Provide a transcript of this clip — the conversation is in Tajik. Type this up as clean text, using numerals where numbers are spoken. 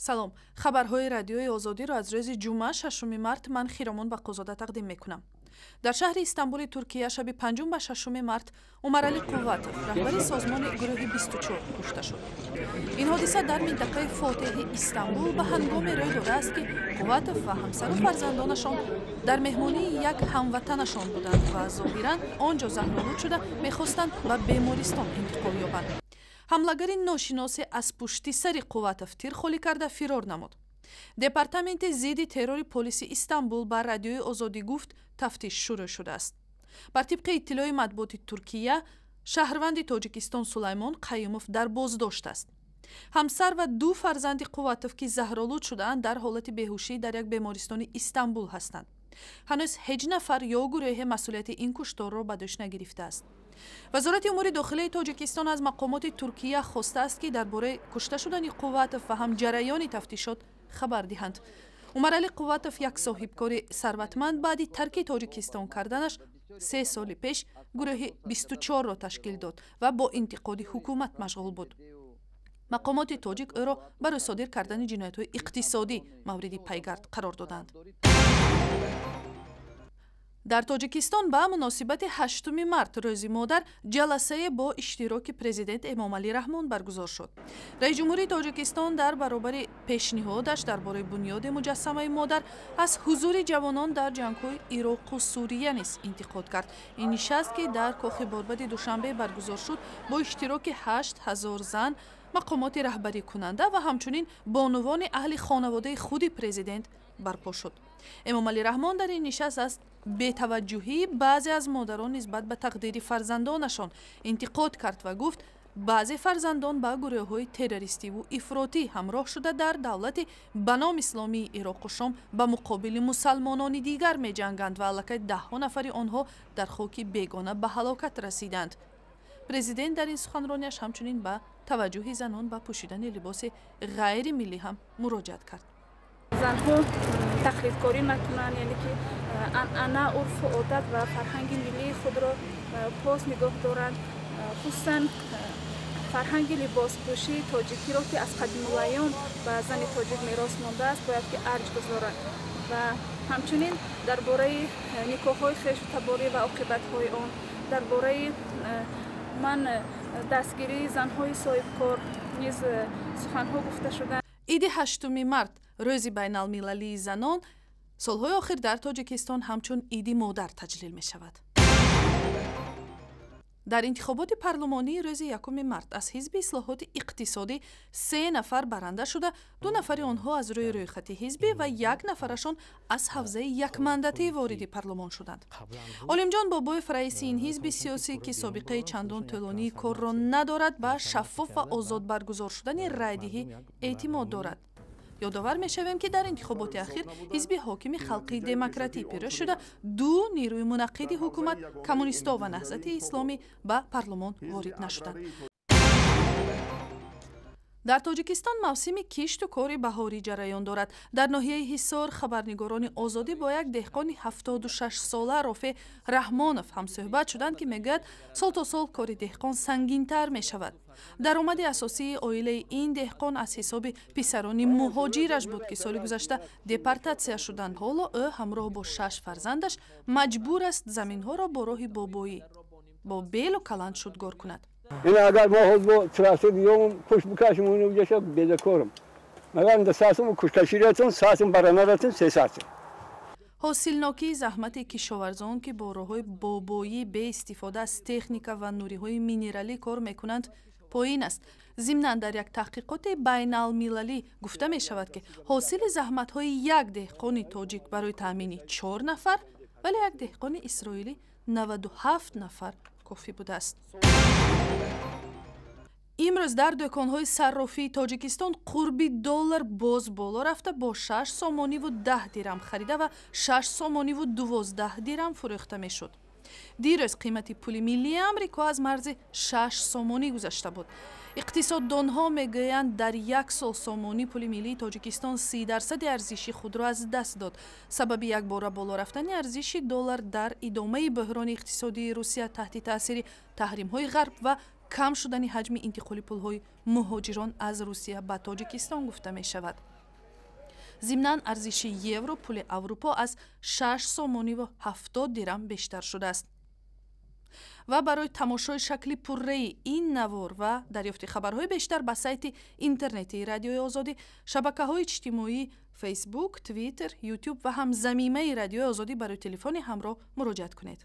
Салом, хабарҳои Радиои Озодиро аз рӯзи ҷумъа, 6 март, ман Хиромон Бақозода тақдим мекунам. Дар шаҳри Истанбули Туркия шаби панҷум ба 6 март Умаралӣ Қувватов, раҳбари созмони Гурӯҳи 24, кушта шуд. Ин ҳодиса дар минтақаи Фотеҳи Истанбул ба ҳангоме рӯй додааст, ки Қувватов ва ҳамсару фарзандонашон дар меҳмонии як ҳамватанашон буданд ва зоҳиран он ҷо заҳролуд шуда, мехостанд ба бемористон интиқол ёбанд. Ҳамлагари ношиносе аз пушти сари Қувватов тир холӣ карда, фирор намуд. Департаменти зидди террори полиси Истанбул ба Радиои Озодӣ гуфт, тафтиш шурӯъ шудааст. Бар тибқи иттилои матбуоти Туркия, шаҳрванди Тоҷикистон Сулаймон Қаюмов дар боздошт аст. Ҳамсар ва ду фарзанди Қувватов, ки заҳролуд шудаанд, дар ҳолати беҳушӣ дар як бемористони Истанбул ҳастанд. Ҳанӯз ҳеҷ нафар ё гурӯҳе масъулияти ин кушторро ба дӯш нагирифтааст. Вазорати умури дохилаи Тоҷикистон аз мақомоти Туркия хостааст, ки дар бораи кушта шудани Қувватов ва ҳам ҷараёни тафтишот хабар диҳанд. Умаралӣ Қувватов, як соҳибкори сарватманд, баъди тарки Тоҷикистон карданаш 3 соли пеш Гурӯҳи 24-ро ташкил дод ва бо интиқоди ҳукумат машғул буд. Мақомоти тоҷик ӯро барои содир кардани ҷиноятҳои иқтисодӣ мавриди пайгард қарор доданд. Дар Тоҷикистон ба муносибати 8 март, Рӯзи модар, ҷаласае бо иштироки президент Эмомалӣ Раҳмон баргузор шуд. Раиси ҷумҳурии Тоҷикистон дар баробари пешниҳодаш дар бораи бунёди муҷассамаи модар аз ҳузури ҷавонон дар ҷангҳои Ироқу Сурия низ интиқод кард. Ин нишаст, ки дар Кохи Борбади Душанбе баргузор шуд, бо иштироки 8000 зан, мақомоти раҳбарикунанда ва ҳамчунин бонувони аҳли хонаводаи худи президент барпо шуд. Эмомалӣ Раҳмон дар ин нишаст аз бетаваҷҷӯҳии баъзе аз модарон нисбат ба тақдири фарзандонашон интиқод кард ва гуфт, баъзе фарзандон ба гурӯҳҳои террористиву ифротӣ ҳамроҳ шуда, дар давлати ба ном исломии Ироқу Шом ба муқобили мусалмонони дигар меҷанганд ва аллакай даҳҳо нафари онҳо дар хоки бегона ба ҳалокат расиданд. Президент дар ин суханронияш ҳамчунин ба таваҷҷӯҳи занон ба пӯшидани либоси ғайримиллӣ ҳам муроҷиат кард. Занҳо тақлидкорӣ накунанд, яъне ки анъана, урфу одат ва фарҳанги миллии худро пос нигоҳ доранд, хусусан фарҳанги либоспӯшии тоҷикиро, ки аз қадимулайём ба зани тоҷик мерос мондааст, бояд ки арҷ гузоранд ва ҳамчунин дар бораи никоҳҳои хешу таборӣ ва оқибатҳои он, дар бораи ман дастгирии занҳои соҳибкор низ суханҳо гуфта шуданд. Иди 8 март, Рӯзи байналмилалии занон, солҳои охир дар Тоҷикистон ҳамчун Иди модар таҷлил мешавад. Дар интихоботи парлумонии рӯзи 1 март аз Ҳизби ислоҳоти иқтисодӣ се нафар баранда шуда, ду нафари онҳо аз рӯи рӯйхати ҳизбӣ ва як нафарашон аз ҳавзаи якмандатӣ вориди парлумон шуданд. Олимҷон Бобоев, раиси ин ҳизби сиёсӣ, ки собиқаи чандон тӯлонии корро надорад, ба шаффоф ва озод баргузор шудани райдиҳӣ эътимод дорад. Ёдовар мешавем, ки дар интихоботи ахир ҳизби ҳокими Халқии Демократӣ пирӯз шуда, ду нерӯи мунаққиди ҳукумат, коммунистҳо ва Наҳзати Исломӣ, ба парлумон ворид нашуданд. Дар Тоҷикистон мавсими кишту кори баҳорӣ ҷараён дорад. Дар ноҳияи Ҳисор хабарнигорони Озодӣ бо як деҳқони 76-сола Рофеъ Раҳмонов ҳамсӯҳбат шуданд, ки мегӯяд, сол то сол кори деҳқон сангинтар мешавад. Даромади асосии оилаи ин деҳқон аз ҳисоби писарони муҳоҷираш буд, ки соли гузашта депортатсия шуданд. Ҳоло ӯ ҳамроҳ бо шаш фарзандаш маҷбур аст заминҳоро бо роҳи бобоӣ, бо белу каланд шудгор кунад. Ин агар мо ҳоз бо трактор биём, куш бикашем, уҷаша бедакорам. Магар сасум кушкаширатон, сасум баранаратон, 3 сатим. Ҳосилнокии заҳмати кишоварзон, ки бо роҳҳои бобоӣ, беистифода аз техника ва нуриҳои минералӣ кор мекунанд, поин аст. Зимнан, дар як таҳқиқоти байналмилалӣ гуфта мешавад, ки ҳосили заҳматҳои як деҳқони тоҷик барои таъмини чор нафар, вале як деҳқони исроилӣ 97 нафар кофӣ будааст. Имрӯз дар дӯконҳои саррофии Тоҷикистон қурби доллар боз боло рафта, бо 6 сомониву 10 дирам харида ва 6 сомониву 12 дирам фурӯхта мешуд. Дирӯз қимати пули миллии Амрико аз марзи 6 сомонӣ гузашта буд. Иқтисоддонҳо мегӯянд, дар як сол сомонӣ, пули миллии Тоҷикистон, 30 дарсади арзиши худро аз даст дод. Сабаби якбора боло рафтани арзиши доллар дар идомаи бӯҳрони иқтисодии Русия таҳти таъсири таҳримҳои Ғарб ва кам шудани ҳаҷми интиқоли пулҳои муҳоҷирон аз Русия ба Тоҷикистон гуфта мешавад. Зимнан, арзиши евро, пули Аврупо, аз 6 сомониву 70 дирам бештар шудааст. Ва барои тамошои шакли пурраи ин навор ва дарёфти хабарҳои бештар ба сайти интернетии Радиои Озодӣ, шабакаҳои иҷтимоӣ Фейсбук, Твиттер, Ютуб ва ҳам замимаи Радиои Озодӣ барои телефони ҳамроҳ муроҷиат кунед.